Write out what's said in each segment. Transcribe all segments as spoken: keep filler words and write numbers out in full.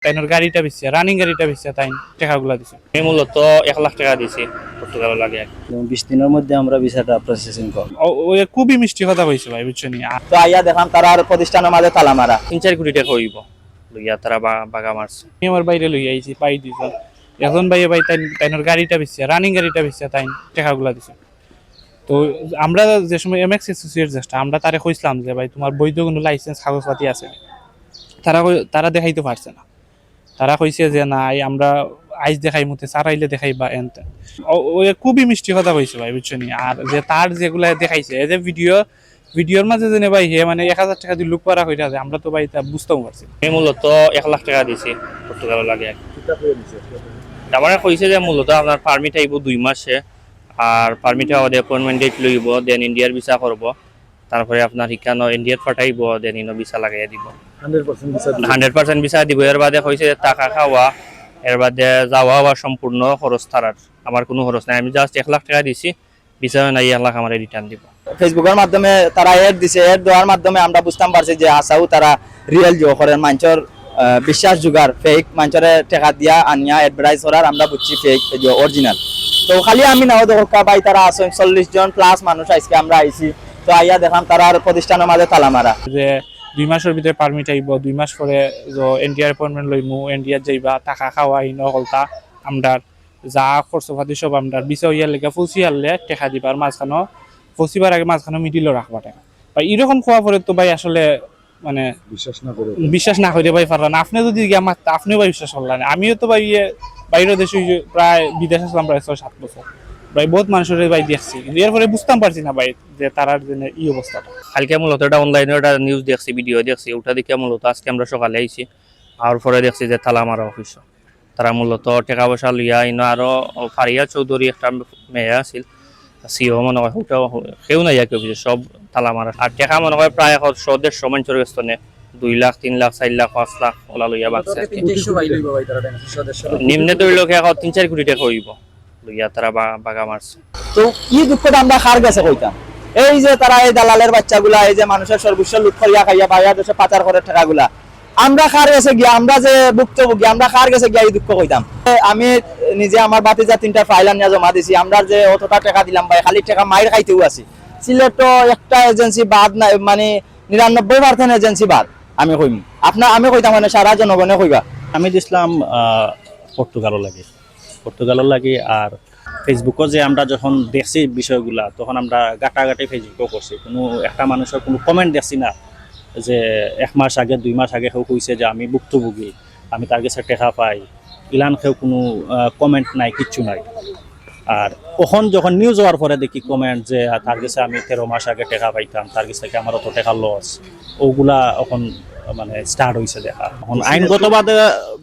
তাইনর গাড়িটা বেচিয়া, রানিং গাড়িটা বেচিয়া তাইন টেকাগুলা দিছে। আমি মূলত এক লাখ টেকা দিছি পর্তুগালর লাগি আর কি। এবং বিশ দিনর মধ্যে আমরা ভিসাটা প্রসেসিং করব। ও, ও খুবই মিষ্টি কথা কইছে ভাই, বুঝছো নি? আর তো আইয়া দেখলাম তারার প্রতিষ্ঠানর মাঝে তালা মারা। তিন চাইর কোটি টেকা অইবো লইয়া তারা বা-, বাগা মারছে। আমি আমার ভাইরে লইয়া আইছি, ভাই দুইজন। একজন ভাইয়ে ভাই তাইন-, তাইনর গাড়িটা বেচিয়া, রানিং গাড়িটা বেচিয়া তাইন টেকাগুলা দিছে। তো আমরা যে সময় এমএক্স অ্যাসোসিয়েটস যেটা, আমরা তারে কইছিলাম যে, "ভাই, তুমার বৈধ কুনু লাইসেন্স, কাগজপাতি আছে নি?" তারা কই-, তারা দেখাইতো পারছে না। তারা কইছে যে, "না, এই আমরা আইজ দেখাইমু, তে স্যার আইলে দেখাইবা," এন তেন। ও, ও খুবই মিষ্টি কথা কইছে ভাই, বুঝছো নি? আর যে তার যেগুলা দেখাইছে, এই যে ভিডিও, ভিডিওর মাঝে যেন ভাই হে মানে এক হাজার টেকা দি লুক পারা কইরা আছে, আমরা তো ভাই ইতা বুঝতাম পারছি না। আমি মূলত এক লাখ টেকা দিছি পর্তুগালর লাগি আর কি। কিতা কইয়া দিছে? তার মানে কইছে যে মূলত আপনার পারমিট আইবো দুই মাসে, আর পারমিট আওয়া বাদে অ্যাপয়েন্টমেন্ট ডেট লইবো, দেন ইন্ডিয়ার ভিসা করবো, তারপরে আপনার হিকানো ইন্ডিয়াত পাঠাইবো, দেন ইনো ভিসা লাগাইয়া দিবো। হান্ড্রেড পার্সেন্ট ভিসা দিবো। হান্ড্রেড পার্সেন্ট ভিসা দিবো। এর বাদে কইছে যে থাকা খাওয়া, এর বাদে যাওয়া আওয়া সম্পূর্ণ খরচ তারার, আমার কুনু খরচ নাই। আমি জাস্ট এক লাখ টেকা দিছি, ভিসা নাই, এক লাখ আমারে রিটার্ন দিবো। ফেসবুকর মাধ্যমে তারা অ্যাড দিছে, অ্যাড দেওয়ার মাধ্যমে আমরা বুঝতাম পারছি যে আসাও তারা রিয়েল জো করের, মানষর, আহ, বিশ্বাস জুগার, ফেক, মানষরে টেকা দিয়া আনিয়া অ্যাডভার্টাইজ করার আমরা বুঝছি ফেক, জো অরিজিনাল। তো খালি আমি নাও দেখো কা ভাই, তারা আছেন চল্লিশ জন প্লাস মানুষ, আইজকে আমরা আইছি, তো আইয়া দেখলাম তারার প্রতিষ্ঠানর মাঝে তালা মারা। যে দুই মাসর ভিতরে পারমিট আইবো, দুই মাস পরে যে ইন্ডিয়ার অ্যাপয়েন্টমেন্ট লইমু, ইন্ডিয়াত যাইবা, থাকা খাওয়া ইনো হকলতা আমরার, যা খরচপাতি সব আমরার, ভিসা অইয়ার লেগা পৌঁছিয়ারলে টেকা দিবার মাঝখানো, পৌঁছিবার আগে মাঝখানো মিডিলও রাখবা টেকা। ভাই, এরকম খোয়া পরে তো ভাই আসলে মানে বিশ্বাস না করে। বিশ্বাস না করে ভাই পারলা না। আপনে যদি গিয়া মাত-, আপনেও ভাই বিশ্বাস করলা না। আমিও তো ভাই ইয়ে বাইরের দেশে ওই যে প্রায় বিদেশ আসলাম প্রায় ছয় সাত বছর। ভাই বহুত মানুষরে ভাই দেখছি। কিন্তু এরপরে বুঝতাম পারছি না ভাই যে তারার জন্য এই অবস্থাটা। কালকে মূলত একটা অনলাইনে একটা নিউজ দেখছি, ভিডিও দেখছি, ওটা দেখে মূলত আজকে আমরা সকালে আইছি। আর পরে দেখছি যে তালা মারা অফিস। তারা মূলত টেকা পয়সা লইয়া ইনো আরো ফারিয়া চৌধুরী একটা মেয়ে আছিল, সিও মনে হয়, ওটাও কেউ নাই আর কি অফিসে, সব তালা মারা। আর টেকা মনে হয় প্রায় এখন শো দেড়শো মানষর গেছ থনে দুই লাখ, তিন লাখ, চাইর লাখ, পাঁচ লাখ ওলা লইয়া বাগছে আর কি। তিনশো ভাই লইবো ভাই তারা টেকা, শো দেড়শো। নিম্নে ধরলে কি এখন তিন চাইর কোটি টেকা অইবো লইয়া তারা বা-, বাগা মারছে। তো ই দুঃখটা আমরা কার গেছে কইতাম? এই যে তারা এই দালালের বাচ্চাগুলা, এই যে মানুষর সর্বস্ব লুট করিয়া খাইয়া বাইরের দেশে পাচার করের টেকাগুলা, আমরা কার গেছে গিয়া, আমরা যে ভুক্তভোগী, আমরা কার গেছে গিয়া ই দুঃখ কইতাম? আমি নিজে আমার ভাতিজা তিনটা ফাইল আনিয়া জমা দিছি, আমরা যে অতটা টেকা দিলাম ভাই, খালি টেকা মাইর খাইতেউ আছি। সিলেটো একটা এজেন্সি বাদ নাই, মানে নিরানব্বই পার্সেন্ট এজেন্সি বাদ, আমি কইমু। আপনার, আমি কইতাম মানে সারা জনগণে কইবা। আমি দিছিলাম, আহ, পর্তুগালর লাগি। পর্তুগালর লাগি। আর ফেসবুকো যে আমরা যখন দেখছি বিষয়গুলা, তখন আমরা ঘাটাঘাটি ফেসবুকো করছি, কুনু একটা মানুষর কুনু কমেন্ট দেখছি না যে এক মাস আগে, দুই মাস আগে কেউ কইছে যে আমি ভুক্তভোগী, আমি তার গেছে টেকা পাই, ইলান কেউ কুনু, আহ, কমেন্ট নাই, কিচ্ছু নাই। আর অখন যখন নিউজ অওয়ার পরে দেখি কমেন্ট যে, আহ, তার গেছে আমি তেরো মাস আগে টেকা পাইতাম, তার গেছে থাকি আমার অত টেকা লস, ওগুলা অখন মানে স্টার্ট অইছে দেখা। অখন আইনগতভাবে,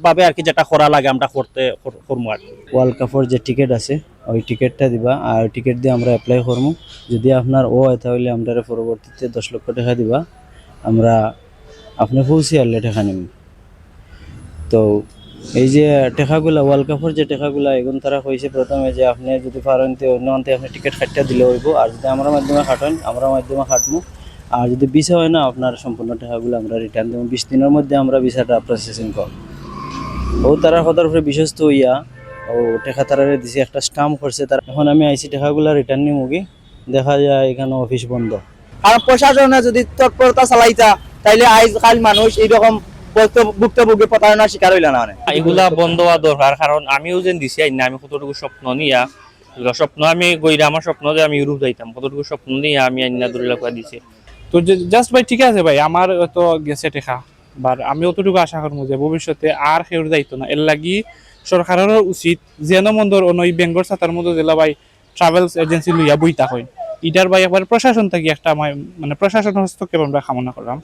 ভাবে আর কি যেটা করা লাগে আমরা করতে, কর-, করমু আর কি। ওয়ার্ল্ড কাপর যে টিকিট আছে, ওই টিকিটটা দিবা, আর টিকিট দিয়া আমরা অ্যাপ্লাই করমু। যদি আপনার অয়, তাইলে আমরারে পরবর্তীতে দশ লক্ষ টেকা দিবা, আমরা আপনে পৌঁছিয়ারলে টেকা নিমু। তো এই যে টেকাগুলা, ওয়ার্ল্ড কাপর যে টেকাগুলা, এগুন তারা কইছে প্রথমে যে আপনে যদি পারইন তে অন্য আনতে আপনে টিকিট কাটিয়া দিলে অইবো, আর যদি আমরার মাধ্যমে কাটইন, আমরার মাধ্যমে কাটমু। আর যদি ভিসা অয় না, আপনার সম্পূর্ণ টেকাগুলা আমরা রিটার্ন দিমু। বিশ দিনর মধ্যে আমরা ভিসাটা প্রসেসিং করমু। ও তারার কথার উপরে বিশ্বস্ত অইয়া ও টেকা তারারে দিছে, একটা স্ট্যাম্প করছে তারা। অখন আমি আইছি টেকাগুলা রিটার্ন নিমুগি, দেখা যায় ইখানো অফিস বন্ধ। কারণ প্রশাসনে যদি তৎপরতা চালাইতা, তাইলে আইজ কাইল মানুষ এইরকম ভুক্ত-, ভুক্তভোগী প্রতারণার শিকার অইলা না অনে। এগুলা বন্ধ অওয়া দরকার, কারণ আমিও যেন দিছি আইন্না, আমি কতটুকু স্বপ্ন নিয়া, স্বপ্ন আমি গইরা, আমার স্বপ্ন যে আমি ইউরোপ যাইতাম, কতটুকু স্বপ্ন নিয়া আমি আইন্না দূরে লাগা দিছি। তো জা-, জাস্ট ভাই, ঠিক আছে ভাই, আমার তো গেছে টেকা, but আমি অতটুকু আশা করমু যে ভবিষ্যতে আর কেউর যাইতো না। এর লাগি সরকারেরও উচিত যেন মন্দর অনই বেঙ্গর ছাতার মধ্যে দিলা ভাই ট্রাভেলস এজেন্সি লইয়া বই থাকইন। ইটার ভাই একবার প্রশাসন থাকি একটা মা-, মানে প্রশাসন হস্তক্ষেপ আমরা কামনা করলাম।